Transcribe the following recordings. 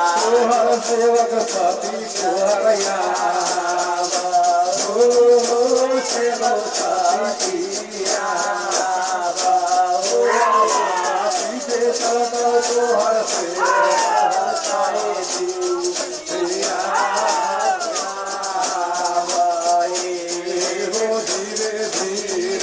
सेवक सती तोहर हो सेवक सती पीछे चलत तोहर हो धीरे धीरे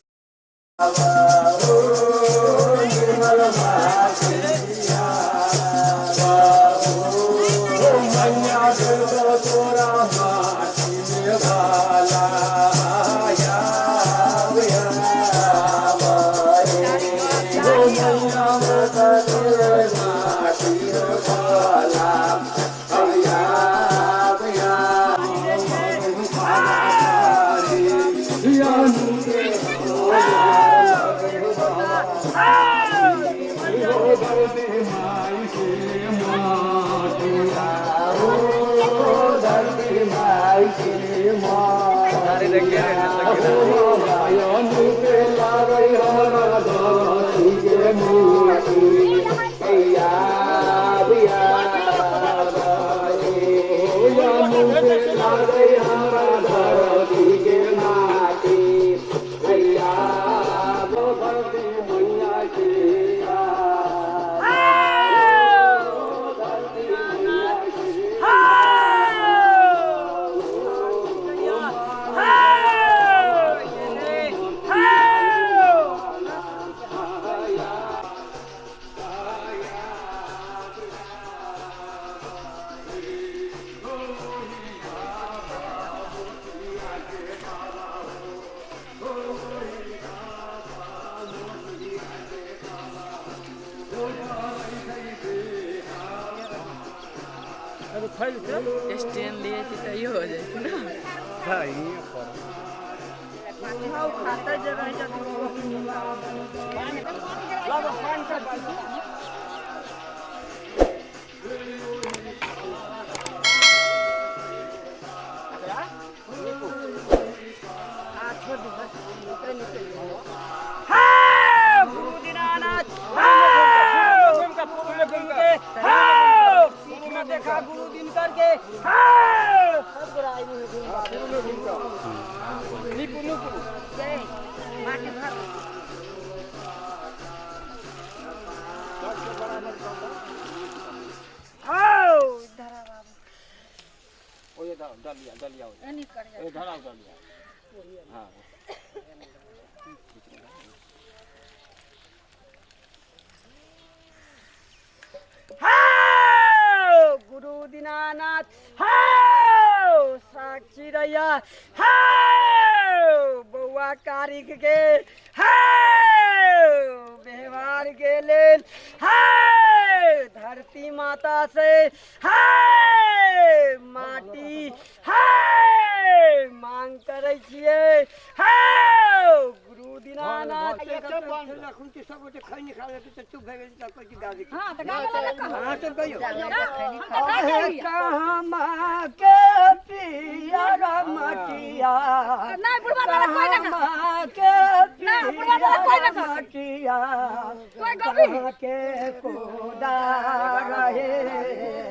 स्टैंड लिए थी तो ये हो जाए ना। देखा गुरु दिन करके गुरु दीनानाथ हौ साक्षी रैया हौ बौआ कारिक के हौ व्यवहार के लेल हौ धरती माता से हौ माटी हौ मांग करै छियै हौ गुरु दीनानाथ कहाँ के पियर मटिया कहाँ के पियर मटिया कहाँ के कोदा रहे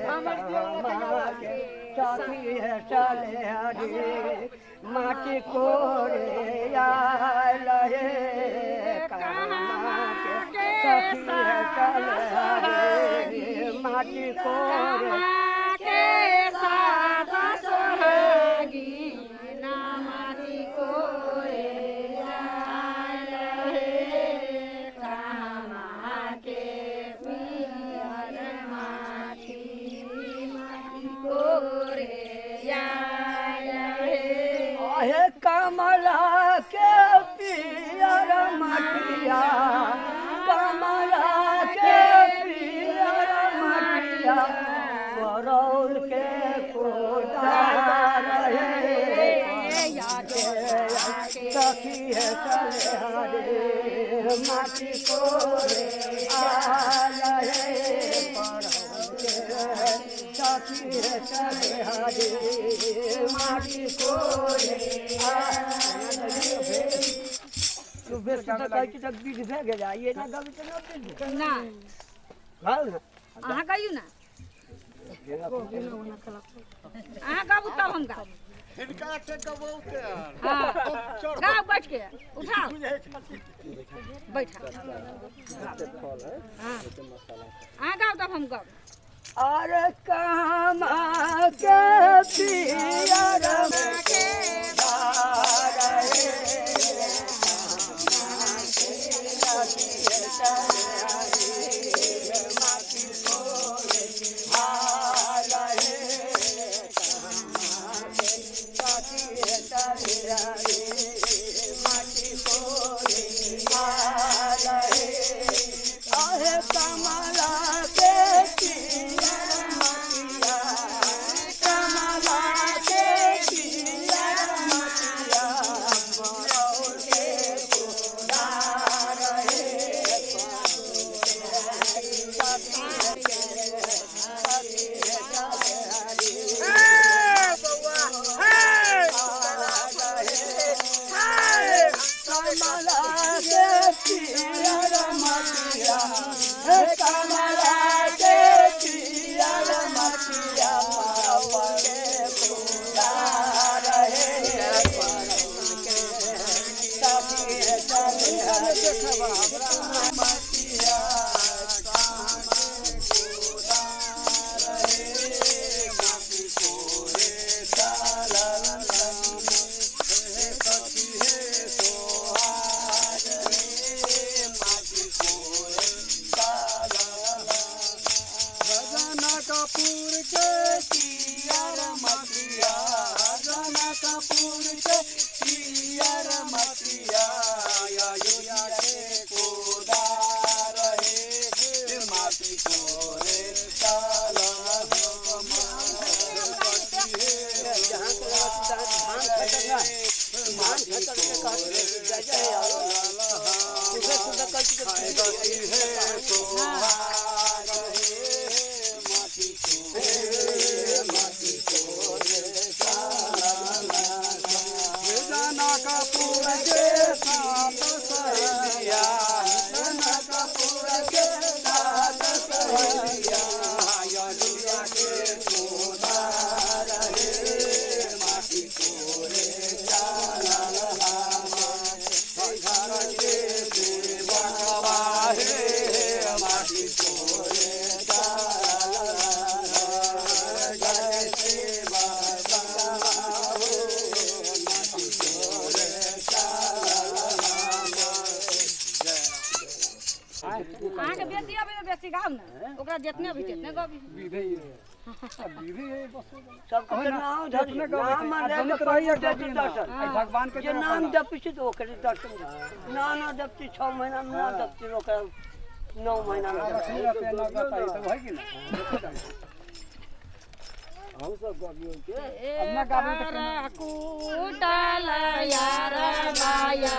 कहाँ के साथी है चले हरे माटी कोरे आयल हे कहाँ के सखी है चले हरे माटी कोरे आहे कमला के पियर मटिया कमला के पियर मटिया करौल के कोदा रहे सखी है चले हरे माटी कोरे आल हे सखी हे सहेली माटी कोरे तू बेसी तऽ कहै छी तऽ विध भए गेल आ एना गबै तऽ नहि विध भेल। ना। भेल ने। अहाँ गाइयो ना, अहाँ गाबू तब हम गाब। हाँ, गाओ बैठ के, उठाओ, बैठा। हाँ, अहाँ गाओ तब हम गाब। अरे कामा के पियर के अहे कमला के पियर मटिया, कमला के पियर मटिया, मरौले कोदार हे। कमला के पियर मटिया, कमला के पियर मटिया, मरौले कोदार हे। कपूर के पियर मटिया, जना कपूर के पियर मटिया, अयोध्या के कोदार हे, माटी कोरे ताला। जहाँ के लगा धान खटक ना, धान खटक के कहते जय जय आरो सुबह सुबह कहती तो। जना कपूर के सात सहेलिया, जना कपूर के सात सहेलिया, अयोध्या के कोदार हे, माटी कोरे चालल घर के सेवकवा हे, माटी कोरे चालल घर सेवकवा हो, माटी कोरे चालल। अहाँके बेसी अबै तऽ बेसी गाउ ने, ओकरा जितने अबै तितने गाबी। सबके नाम धरि नाम ले के प्रभु दर्शन। भगवान के जे नाम जपै छै तऽ ओकरे दर्शन देतै। ना ना जपती 6 महीना मे, ना जपती ओकरा 9 महीना मे लक्ष्मी जपती। रहते ना बताई तब है कि ना। अपना गाबी तऽ कुटल यार माया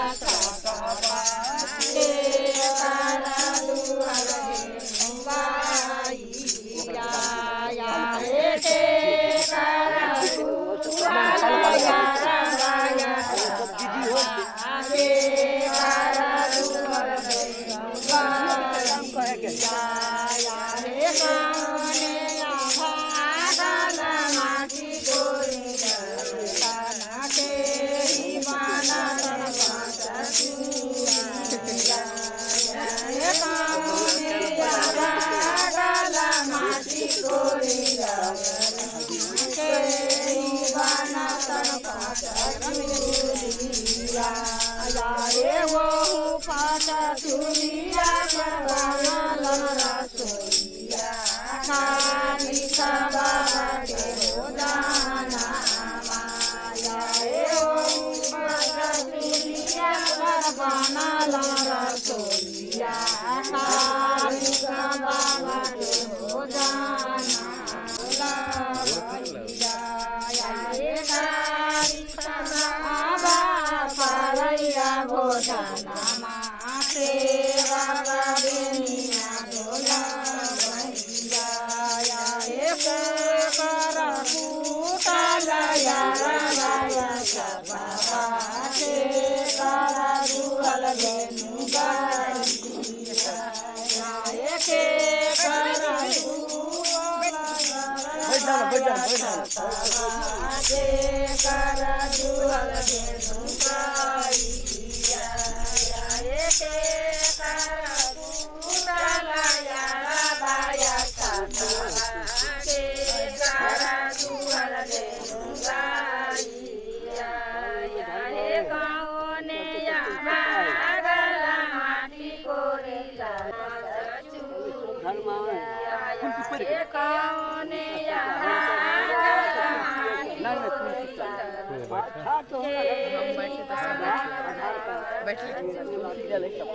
काम कहे के Yeah. बैठ जाओ बैठ जाओ बैठ जाओ। घर में आए तो हम बैठे तो सब बैठे बैठले।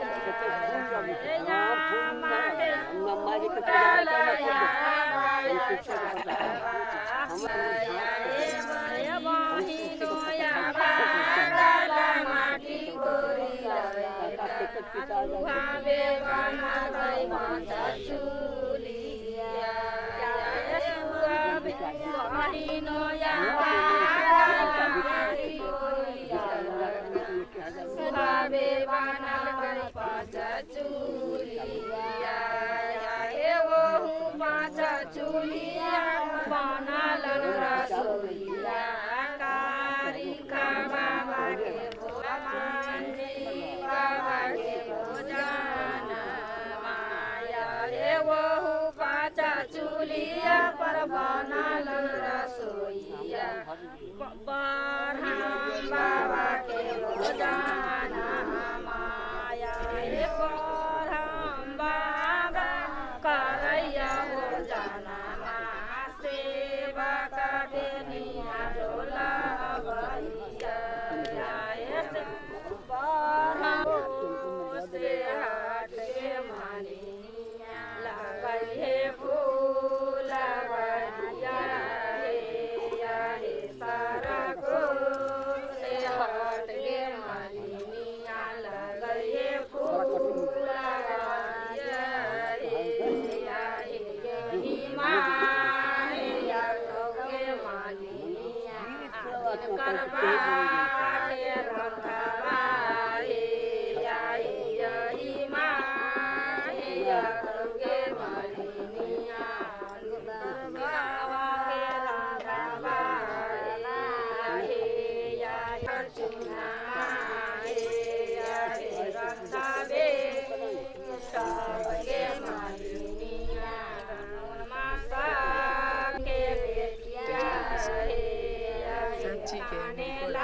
चाची के बिल्कुल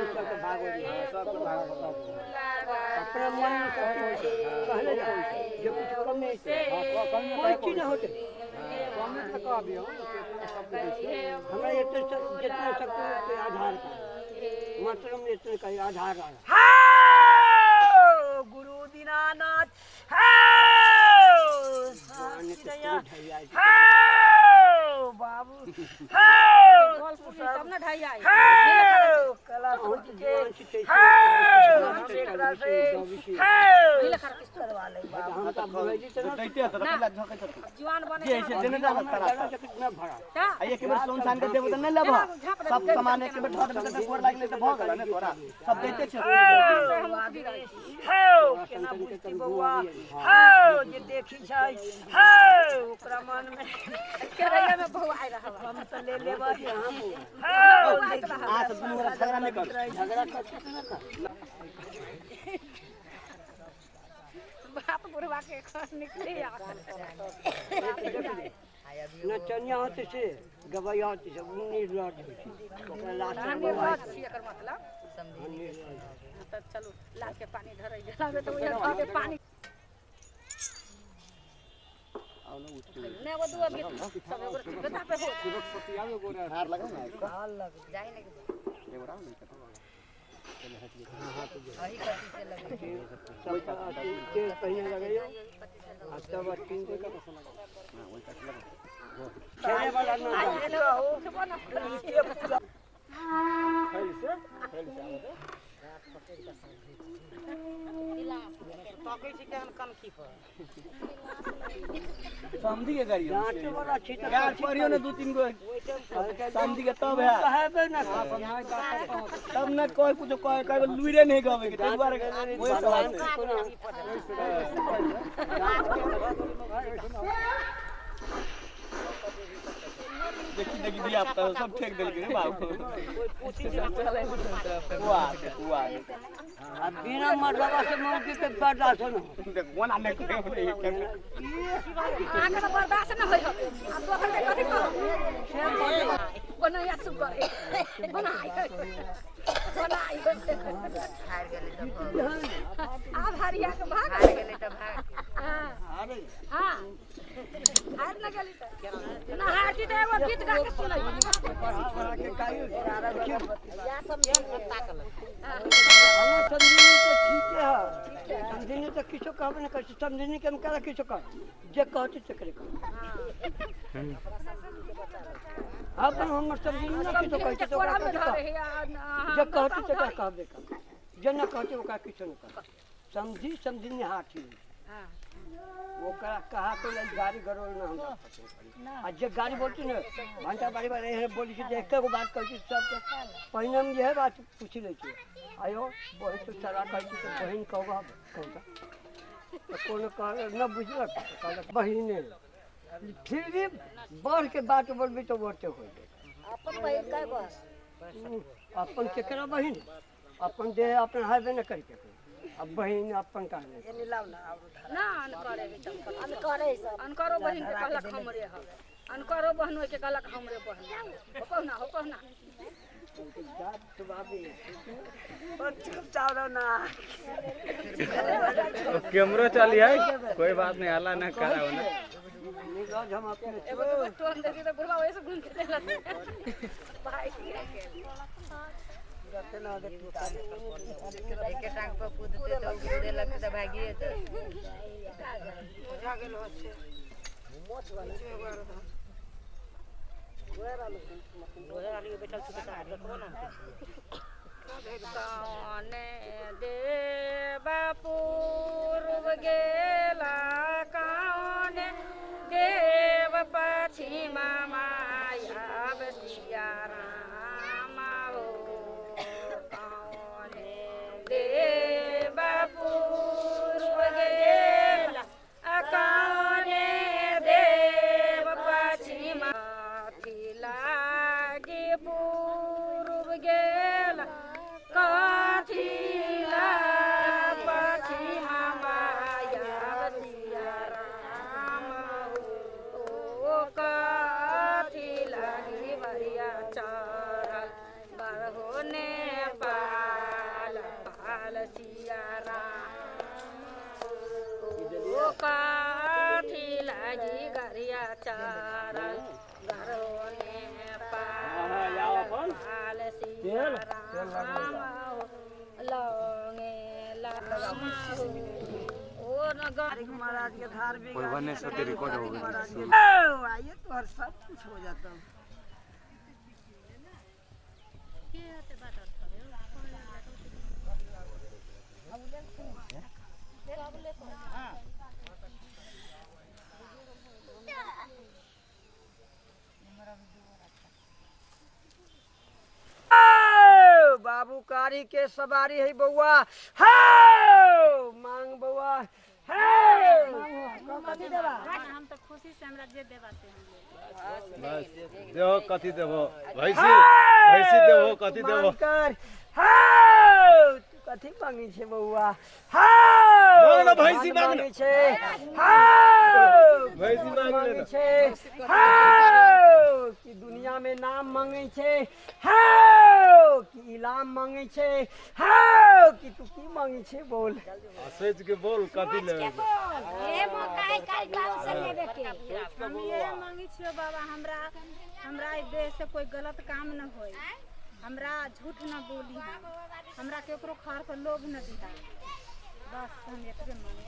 हमारे जी। अपना मन में सब कुछ कहले जाए जे कुछ कम नहीं कोई चीज नहीं होते। हमरा इतने जितना शक्ति होते आधार का मतलब इतने का आधार का। गुरु दीनानाथ बाबू तब ना ढाई आई। जुआन बने एक बेर सोन सान के देबो त नै लेबह, सब सामान एक बेर धऽ देबै त गोर लागि गेलै त भऽ गेल ने तोरा, सब दैते छै। केना बुझती बौआ हौ जे देखी छै हौ ओकरा मन में करैया में बहु आइ रहल हम तऽ ले लेबै हौ। अहाँ सब दुनू गोरा झगड़ा नहि करू। झगड़ा करते ना कर। बाप बुढ़वा के घर निकले आ नचनिया होते से गवैया होते से निर्लज होते ओकरा लास्ट में निर्लज छी एकर मतलब तब चलू ला के पानी धरै जलाबे तो उहे धऽ के पानी नहीं वो दू अभी सब एगो बेटा पे हो। हार लगाउ ने। जाहि ने। एगो राम ने। तेल पहिने लगैयो आ तब तीन जगह खेले वाला ना समझी के गाड़ी डांटे वाला छी तऽ गाड़ पढ़ियो ने दू तीन गो समझी के तब है कहबे ना तब न कोई कुछ कोई कोई लुइरे नहीं गावे के ताहि दुआरे ओहे सवाल छै। देखी देखी दिया पुता सब ठेक देलकै रे बाबू। कुआ कुआ आ बिना मर्दवा से मौगी के बर्दाश्त न हो। देख कोना नहि करे अहाँके तऽ बर्दाश्त नहि होइ हवे। आ दोसर के कथी कहब? बनाया सुकर बनाइ बनाइ। हार गेलै तऽ भऽ गेलै। आब हरिया के भाग हार गेलै तऽ भाग। हाँ हाँ, हार न गेली तऽ ना हारती तऽ एगो गीत गा के सुनै। हमर समझिनी तऽ ठीके है, समझिनी तऽ किछो कहबे नहि करै छै। समझिनी के हम केना किछो कहब, जे कहती तकरे कहब। अपन हमर समझिनी ने किछो कहै छै तऽ ओकरा कोरा में कथी धरे कहब? है जे कहती तकरा कहबे करब, जे नहि कहती ओकरा किछो नहि कहब। समझी समझिनी हाथी ओकरा कहा के लेल गाड़ी गरोल ना हमरा पसंद पड़ी। आ जे गाड़ी बोलती ने भंटा बारी बारी एहन बोली छै जे एके गो बात कहै छै सबके। पहिने हम इएह बात पूछि लै छियै, आयो बहिन तो चला कहै छी तऽ बहिन कहब कहू तऽ कोनो कह नहि बुझलक तऽ कहलक बहिने। फिर भी बढ़ के बात बोलबी तऽ ओते हो जाइ। अपन केकरा बहिन अपन देह अपन हेबे नहि करी केकरो, आ बहिन अपन कहने ना अनकरे अनकरो बहिन के कहलक हमरे हवे, अनकरो बहन के कहलक हमरे बहन हो। कहना हो कहना। कैमरो चली है, कोई बात नहीं, हल्ला ना करा ना। नीरज हम अपने एगो दूगो टोन देखी तऽ बुढ़वा वैसे घूम के चलत भाई। एके टांग पर कूदते तऽ ओ कूदे लगतै तऽ भागिए जेतै। कौने देवा पूर्व गेला, कौने देव पछिमा माया सिया राम हो। कौने देव पूर्व गेला, कौने देव पछिमा कथी लागी पूर्व गेला, कथी ला पछिमा माया सिया राम हो। कथी लागी बरिया चढ़ल बरहो नेपाल पाल सिया राम ओ। कथी लागी गरिया चढ़ल बरहो नेपाल पाल सिया राम हो। लौंगे लामा ओ न महाराज के धार भी रिकॉर्ड हो गई। आइए तो सब कुछ हो जाता। बाबू कारी के सवारी है बउआ, हौ मांग बउआ हे। हम तो खुशी से हमरा जे देबा से हम लेब। बस देहो कथी देबो, भैंसी भैंसी देबो कथी देबो? मांग कर हौ, तू कथी मांगै छै बउआ? हौ मांग ना, भैंसी मांग ना। मांगै छै हौ, भैंसी मांग मांगै लेना। छै हौ कि दुनिया में नाम मांगै छै, हौ कि इलाम मांगै छै, हौ कि तू की मांगै छै बोल। आ सोच के बोल कथी लेबै। ए मौका है काल बाबू से लेबे के। हम ये मांगे छियो बाबा, हमरा हमरा ई देह से कोई गलत काम न होई। हमरा झूठ न बोली है, हमरा केकरो खर पर लोभ न दिहा, बस हम एतबे मांगे।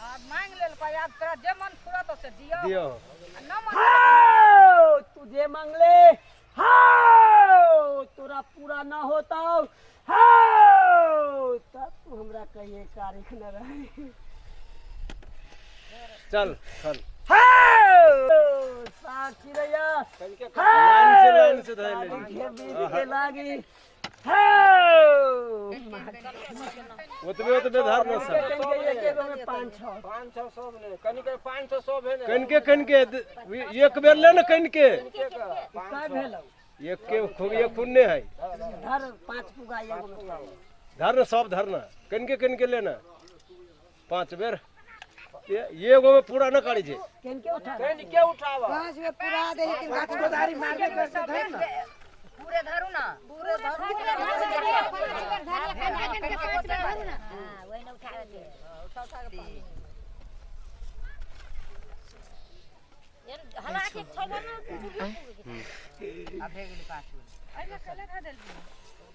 आब मांग लेलकै, आब तोरा जे मन फुरत से दियौ। दियौ। आ न मन हाँ, तू जे मांगले, हाँ, तोरा पूरा न होता, हाँ, तब तू हमरा कहिए तारीख न रहे। चल चल। हाँ, साक्षी रैया। लाइन से, लाइन से धर ले। बीत के लागी। हाँ, ओतबे ओतबे धर न सर। एके गो में 5-6। कनके कनके एक बेर ले न कनके। का भेलौ? एक के खूब एक पुण्य है। धर 5 पुगा एगो में। धर न सब धरना, कनके कनके लेना 5 बेर। ये एगो में पूरा न करी छे। केनके उठा? पाँच में पूरा दे कि गाछ कोदारी मारबे करते धर ना। पूरे धरू ना, पूरे धरू। हाँ, वही ना उठावे के। हला के छोड़ ना। अब भे गेलै 5 गो।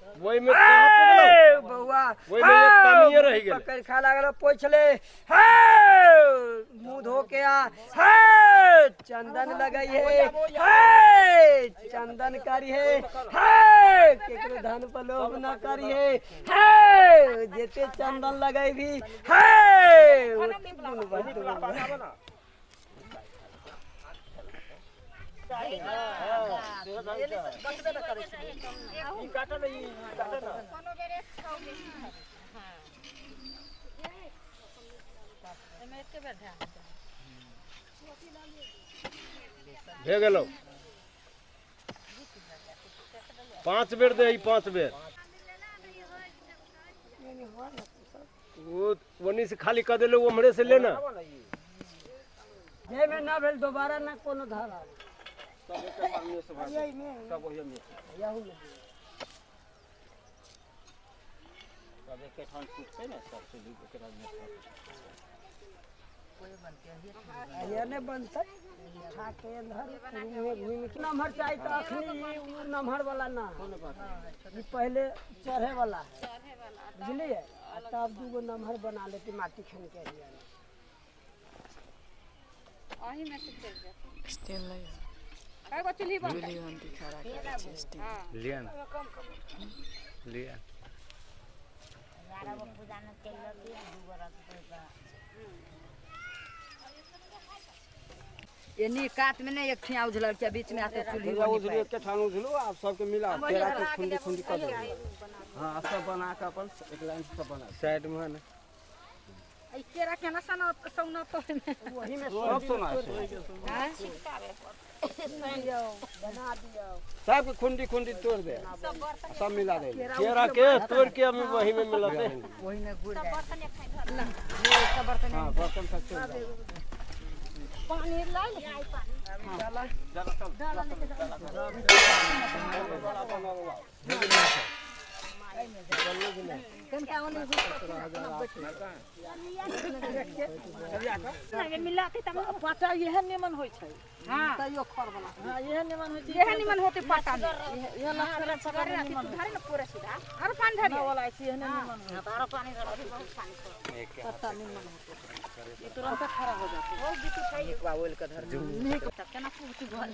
वही में कहाँ पुगलौ? ए, बौआ। वही में एक कमिए रहि गेलै। पकड़ खा लागल पोछले, हे मुंह धो के आ, हे चंदन लगई है, हे चंदन करी है, हे केकरो धन पर लोभ न करी है, हे जेते चंदन लगई भी, हे ओते गुण बढ़तो। कोनो बेर 100 बेसी भऽ गेल। एहिमे एके बेर धए देबै। भे गेलौ। 5 बेर दे, 5 बेर। वो वनी से खाली कर देले, उम्हरे से लेना। जे में ना भेल दोबारा ना कोनो धारा। यहू में। ये ने बनतै उठा के धर घूमे घूमे के नमहर चाही तऽ अखनी ई उ नमहर वाला ना, ई पहले चढ़े वाला है, बुझलिए? आ तब दूगो नमहर बना लेती माटी खन के हिया। अही में से चलि जायत। कए गो चूल्ही बनतै? लिया ना लिया। 11 गो पूजा न तेल लगी, 2 गो रखबै तऽ। एनी कात में नहीं एक ठिया उझलल छै, बीच में आके चूल्ही बनी उझलू एके ठाम उझलू, आब सबके मिला केरा के खुंडी खुंडी कर दो। हाँ, सब बना के अपन एक लाइन से सब बना साइड में है ना। ई केरा केना सना सौना तो ओहिमे। वही में सब सोना छै। बना दियौ। सबके खुंडी खुंडी तोड़ दे, सब मिला दे। केरा के तोड़ के हम वही में मिलाते। वही में गुड़ जाए। हाँ, बर्तन सब तोड़ दे। पानी लाइ ले। पाटा इहे निमन होइ छै। हाँ। तैयो खर वाला। हां, इहे निमन होइ छै। इहे निमन होते पाटा में। इहे लक्षण धरे ना, तू धरे ना पूरे सीधा। आरो पानी धरिए। वाला छै, एहने निमन होइ। आरो पानी धर, अभी बहुत पानी छोड़। पत्ता निमन होतै, ई तुरंत खड़ा हो जाते। एक बार ओल के धर। तब केना पुगती भऽ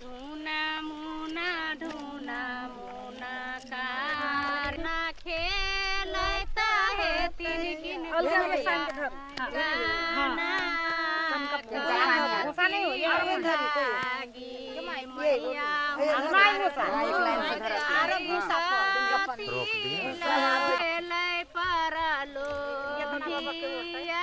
धूना मुना धूना मुना कार ना खेलैत हेथिन किन अलगे अलगे साइन के धर। गाना भूसा नहीं हो, ये लागी मैया एक लाइन से धर। लै परलो भिया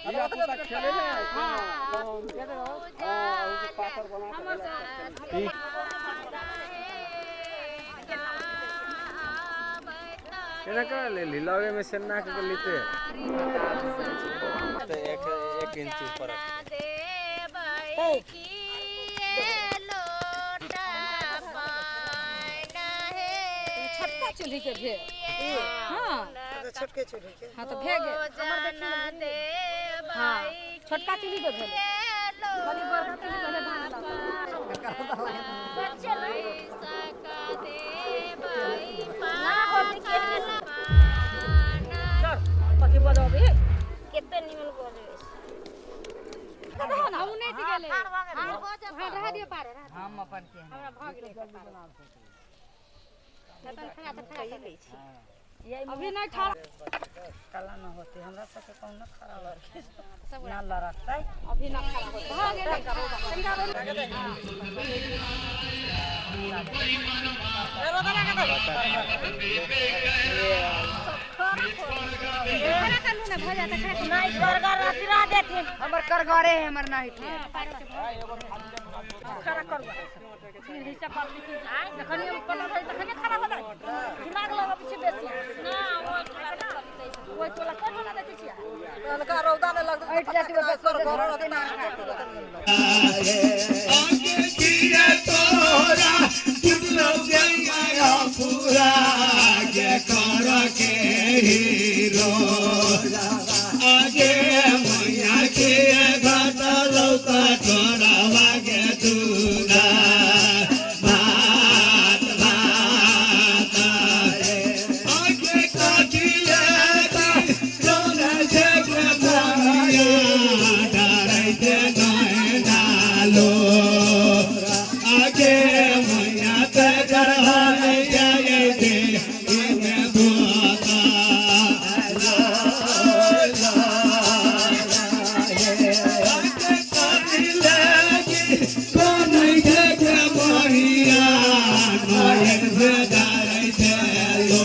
धिया पुता खेले ने। हाँ, पाथर बना के। केना करा लेली लगे में से नाक के लेते। तो एक एक इंच ऊपर रख। देबै किए लोटा पानी। चूल्ही के भेल। हाँ छोटके चूल्ही के। हाँ तो भे गेल। हाँ छोटका चूल्ही के भेल। खाली बड़का चूल्ही पहिले भात कथी बजबी कते निमन बजबै हम नहि गेलै। हाँ रह दियौ पारे रह। हम अपन के हमरा भऽ गेलै अभी नहीं ठाड़ कला न होते हमरा सबके कौन खड़ा लड़की ना लड़कतै अभी ना खड़ा होते भऽ गेलै। तनिका खड़ा कर लू ना भऽ जाता खड़ा। नहीं करगर रहती रह देथिन। हमर करगरे है हमर नहीं थे। खड़ा करू फिर हिस्सा पर लिखी जखन पलट है तखने खड़ा हो जाए। दिमाग लगा पीछे बेसी ना ओइ टोला ओइ टोला कोन टोला देखै छियै हल्का रौदा ने लगतै ऐठ जाती बस कर ना। आगे किया तोरा दुनो गंगा पूरा के कर के हीरो आगे मैया के घाटा लौका तोरा वागे दूना भात भात आगे काटिया जोना से माया डराइते नैनालो आगे मैया ते चढ़ाई जाए दे इने दुआता आगे काटी लगी कोन के मैया नयन भेदाई लो।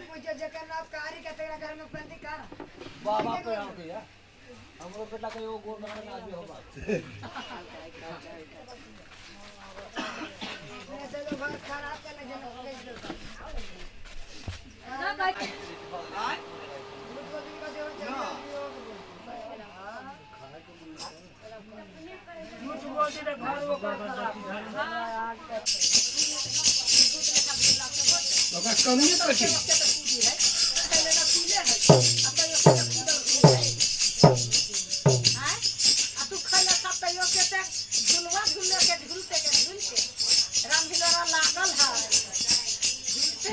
पूछो जकर नाम कारी के तेरा घर में बंदी कर बाबा पे हम के हमरो बेटा के एगो गोर लगन आदमी होबा। चलो घर खराब कर ले जन कैसे झूठ बोल दे घर ओकर खराब। ओकरा कमी तऽ छै। आ तू खैला सब तैयो के ते झुलवा झुले के झुलते के झुलते राम झुलवा लागल है झुलते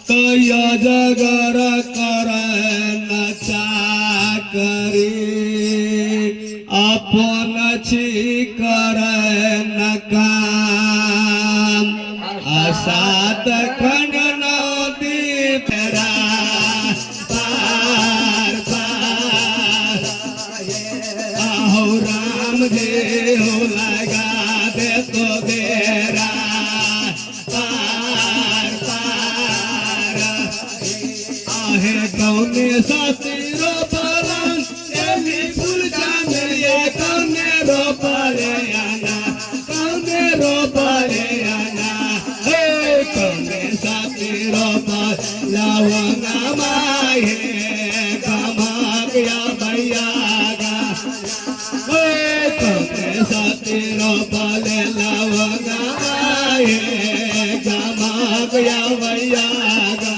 कया जगर कर चाकरी अपन छी कर काम सात खंड नदी फेरा पार पार आहो राम जे हो लगा दे तो बेरा पार पार आहे कौने साथी रो पलन एली फूल जाने ये कौने रो पले आना कौने रो पले आना हे कौने साथी रो लवंगा माहे गमाया भैया गा हे कौने साथी रो पले लवंगा माहे गमाया भैया गा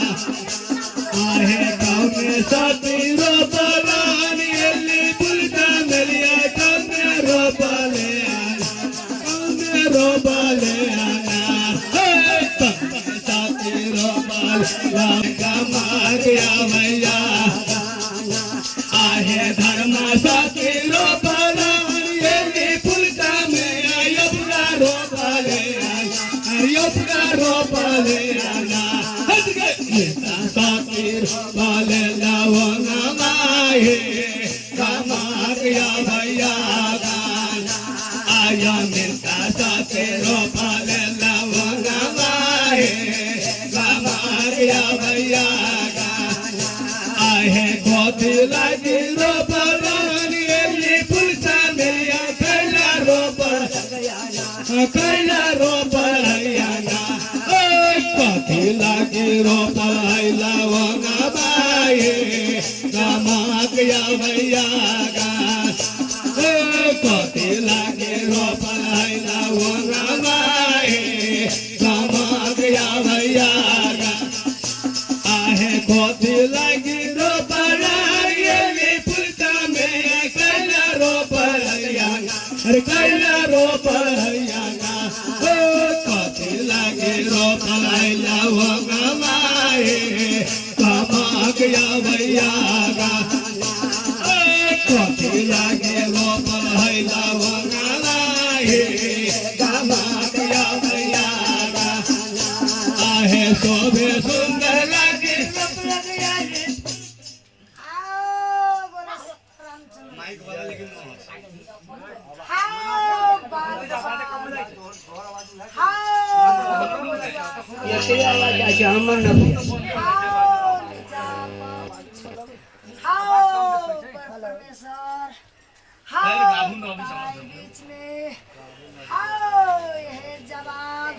आहे कौने साथी रो पलान एली बुलता मेलिया कौने रो पले आना कौने रो पले आना हे कौने साथी रो पले गमाया भैया आहे धर्म साथी रो पलान एली बुलता मेया यपुरा रो पले आना यपुरा रो पले आना हट गए साथी बाले लवंगा माहे कमारिया भैया गाना आया मिलता साथी रो बाले लवंगा माहे कमारिया भैया गाना आहे गोदी लगी रो बलानी एली पुलसा मिलिया कैला रो पर कैला रोपल हैया ओ कथी लागी रोपल है लवंग बाए गमक भैया गा ओ कथी लागी रोपल है लवंग बाए गमक भैया गा आहे कथी लागी रोपल है फुलता में कैला रोपल हैया अरे कैला रोपल हैया ओ कथी लागी रोपल है लवंग माए कमक भैया गा ओ कथी लागी रोपल है लवंग माए कमक भैया गा आहे शोभे सुंदर लागे आओ बोलो रामचंद्र हाओ बाल हाओ एकरे आवाज जाइ छै हमर न बुझाइ। हाओ नीचा हाओ परमेश्वर हाओ भाई बीच में हाओ ये जवाब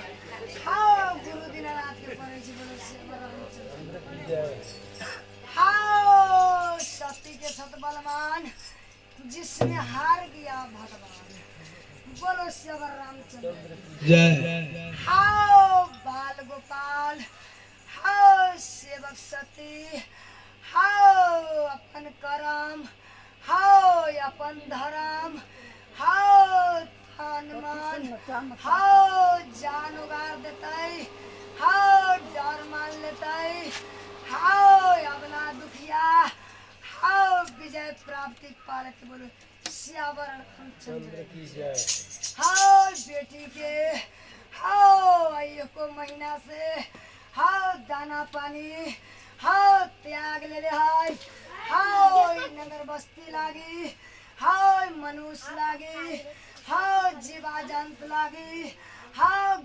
हाओ गुरु दीनानाथ के पड़े छी बोलो श्री रामचंद्र हाओ सती के सत बलवान जिसमें हार गया भगवान बोलो श्री रामचंद्र जय हाओ बाल गोपाल हाओ सेवक सती हाओ अपन करम हाओ अपन धर्म हाओ थान मान हाओ जान उगार देतै हाओ डर मान लेतै हाओ अबला दुखिया हाओ विजय प्राप्ति पालत बोलो सियावर रामचंद्र की जय हाओ बेटी के हाओ एको महीना से हाओ दाना पानी हाओ त्याग ले ले हाय हाओ ई नगर बस्ती लागी हाओ मनुष्य लागी हाओ जीवा जंत लागी हाओ।